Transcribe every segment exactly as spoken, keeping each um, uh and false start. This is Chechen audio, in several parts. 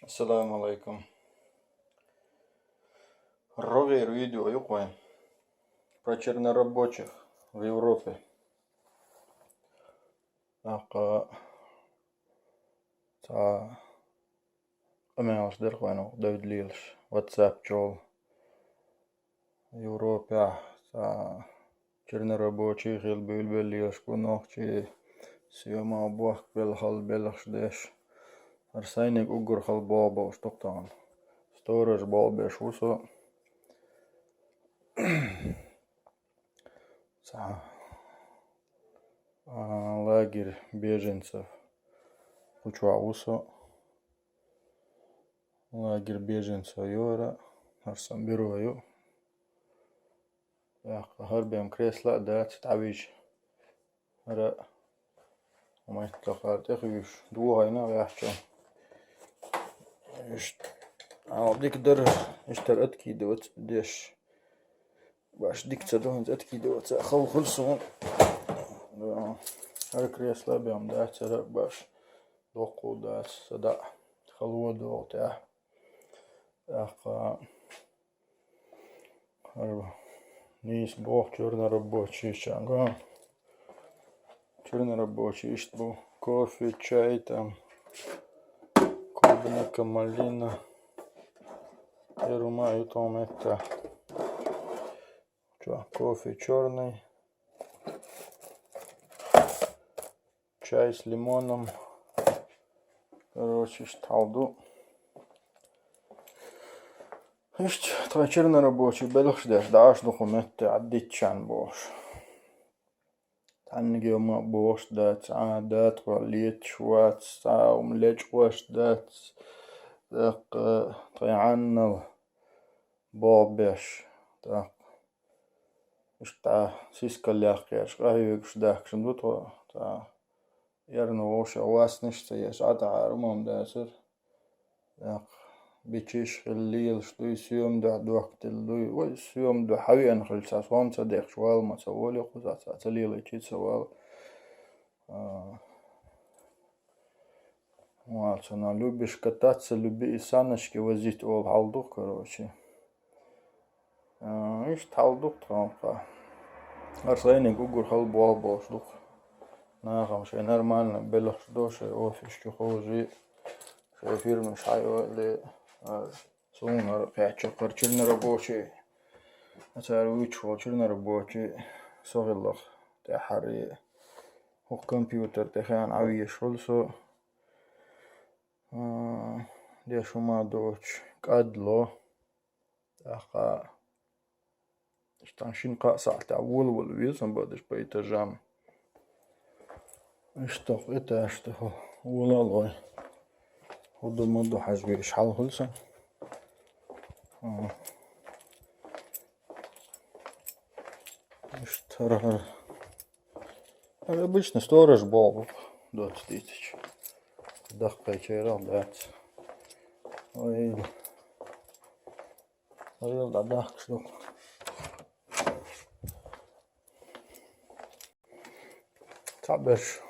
Ассаламу алейкум. РогӀера видео ю-кх вайн про чернорабочих в Европе. ТӀаккха цхьа къамаьлаш дара-кх вайна, укх дойда лелаш, WhatsApp чухула. Европехь цхьа чернорабочий хила буьйлабелла лелаш бу нохчий, съемах бохкабелла хала белхаш деш. ХӀара сайниг уггар хала болх беш ду-кх тахана. Сторож болх беш ву со. Цхьа, а, лагерь беженцев. Кху чохь ву со. Лагерь беженцев ю хӀара, хӀара сан бюро ю. ТӀаккха хӀара бен кресла а дац, дӀавижа. ХӀара меттахара тӀехуьйсуш, дохийна а ваьхьча. Иштта, хьал дика дара, иштта откидывать деш. Баш дика ца до хӀинца откидывать, хала хуьлу суна. Да. ХӀара кресла бен дац, хӀара баш доккхул дац, садаӀа хало догӀу тӀехь. ТӀаккха хӀара нийса боху чернорабочийчаьнга. Чернорабочий иштта бу. Кофе, чай, там, клубника, малина. Первый май ю тхо метта. Чё, кофе чёрный. Чай с лимоном. Короче, иштта хьал ду. Иштта тхайн чернорабочий белхаш деш, дӀа аш ду кху метте, Ӏаддитчан бохуш. Цхьанниг а ма бохуш дац, а, да, тхо леташ вац, цхьа а хӀума лечкъош дац, тӀаккха тхайн Ӏаннал болх беш, тӀаккха иштта сискал яккхеш, къахьоьгуш даьхкаш ду тхо, цхьа эрна вовшех васнаш ца еш, Ӏа тӀехьара хӀума дацара. ТӀаккха бичиш хила лелаш дуй, соьма дуьхьа дохкаделла дуй. Вай, соьма дуьхьа хьавеана хилча, цхьа сом ца дехкаш вала ма ца волу, кхузахь цхьа ца лелийча ца вала. А, вала ца на, любишь кататься, люби и саночки возить олу хьал ду-кх, короче. А, иштта хьал ду-кх тхуна-кха. ХӀара сайниг уггар хала болх болуш ду-кх. Нахана шайн нормально белхаш до, шайн офис чу ховший, шайн фирмаш хьайолий, а, суна хӀара кхеччаккхара чернорабочий. Цара вуьйцуш волу чернорабочий со хиларх тӀаьххьара хӀокху компьютер тӀе хенахь Ӏан везаш хуьлу со. А, деш хӀума доцуш кӀад ло. ТӀаккха иштта шина-кхаа сахьтехь волавала веза сан бадаш по этажам. Иштта этаж тӀе хӀу-, волавала вай. ХӀу ду, ма ду хьажа везаш хьал хуьлу сан. А. Иштта хӀара, хӀара. ХӀара обычно сторож болх бу, двадцать тысяч. Даккхийчерал дац. Ой. Ойла дӀадахкаш ду. Цхьаберш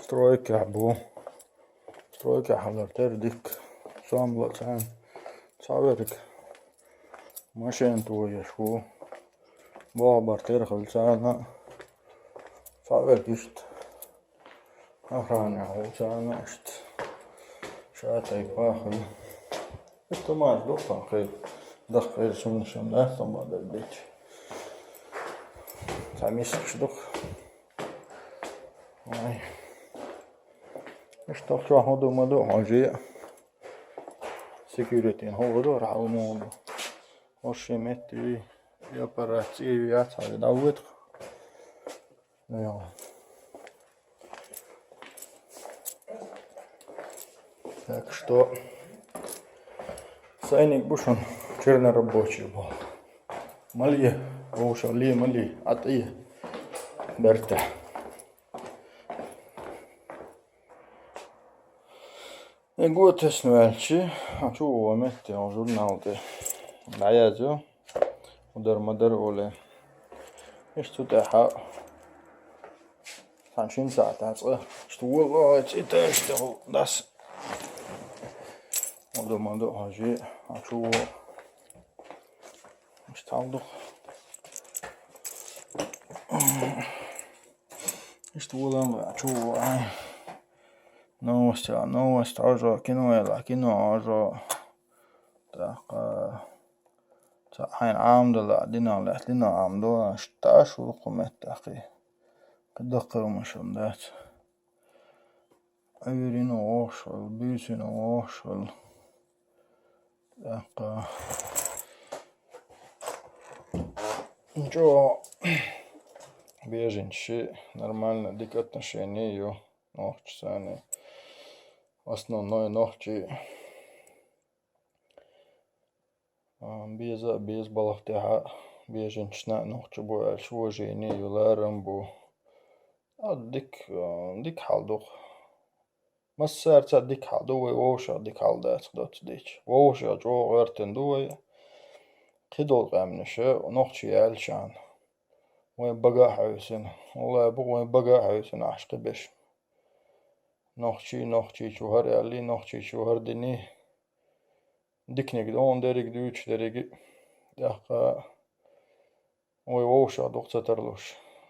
стройкехь бу. Стройкехь хилар тера дикка. Сом ло царна. Цхьаверг машина тоеш ву. Болх бар тера хилла царна. Цхьаверг иштта охранехь ву царна иштта. Ша тайпа хила. Иштта хӀуманаш ду-кх тхан кхин. Даха кхин, шуна шуна дац тхан ма дар дича. Цхьа мискаш ду-кх. Ай. Иштта чохь хӀун ду, ма ду, хьожий. Секьюритин хӀун ду, хӀара хьал муха ду. ХӀорш шен метте вий. И аппарат цӀе ю яц, хьажа дӀавоьду-кх. Ну, йо. Так что, сайниг бу шуна чернорабочий бу. Мале, вовшах ле, мале, Ӏа тӀе берте. И го тесна ваьлча, а чу вон метте, хьо журнал тӀе дӀаязйо, хӀун дар ма дар олий. Иштта цу тӀехь цхьана шина сахьтехь цкъа, иштта волавала вай цу этажа тӀехула дӀаса. Ма до, ма до, хьажи, а чу во. Иштта хьалдух. Иштта волан а чу во. Новость, новость хьожо, кино яла, кино хьожо. ТӀаккха ца хьайна Ӏамадала, динах лаьтта динах Ӏамадо, иштта аш ву кху меттахи. Кхы даккхий хӀумаш дац. Ӏуьйрина вогӀуш вала, буьйсина вогӀуш вала. ТӀаккха чӀо беженцаши нормально дика отношение ю нохчашцани. Основной нохчий. А, беза а беза балха тӀехьа беженцашна а нохчий бу аьлча уважение ю, ларам бу. А, дика, а, дика хьал ду-кх. Массаьрца дика хьал ду, вай вовшах дика хьал дац доццу дича. Вовшах чӀогӀа гӀоьртина ду вай. Кхидолу къаьмнаша нохчий яьлчахьана. Вайн бага а хьаьвсина. Валлахьи, бу вайн бага а хьаьвсина ахьаш кхин беш. Нохчий, нохчий чу хӀара аьллий, нохчий чу хӀара диний. Диканиг ду хьуна дерриг, дуьйцуш дерриг. ТӀаккха вай вовшах дукха ца тарлуш.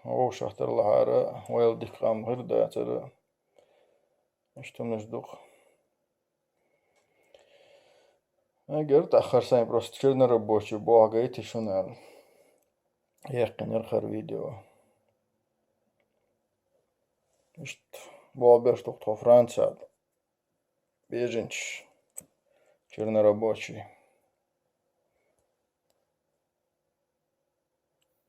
Вовшах тарлахьара, вайл дика къам хир дацара. Иштта хӀуманаш ду-кх. Эгер тӀаккха хӀара сайн просто чернорабочий боху гайти шуна аьлла. Яьккхинера хӀара видео. Иштта боху берш ду-кх тхо Францехь. Беженцаш, чернорабочий.